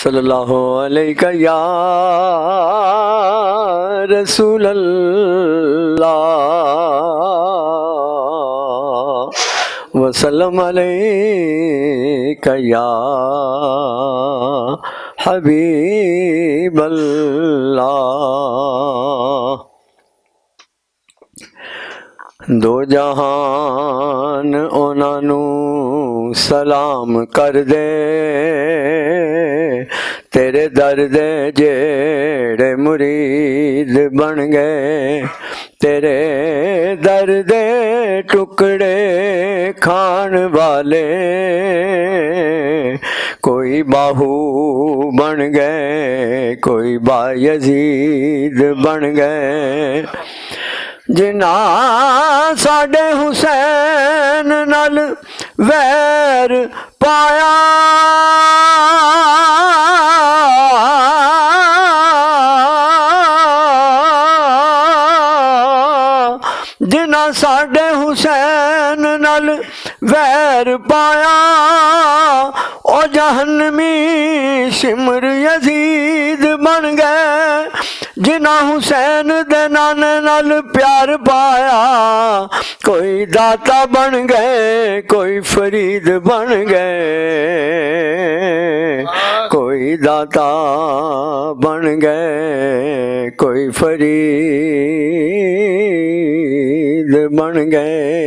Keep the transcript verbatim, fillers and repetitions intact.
صلی اللہ علیک یا رسول اللہ، وسلم علیک یا حبیب اللہ۔ دو جہان انہاں نوں سلام کر دے، تیرے در دے جیڑے مرید بن گئے، تیرے در دے ٹکڑے کھان والے، کوئی باہو بن گئے، کوئی با یزید بن گئے۔ جنہاں ساڈے حسین نال ویر پایا، جنہاں ساڈے حسین نال ویر پایا، او جہنمی شمر یزید بن گئے۔ جنہاں حسین دے نانے نال پیار پایا، کوئی داتا بن گئے، کوئی فرید بن گئے، کوئی داتا بن گئے، کوئی فرید بن گئے۔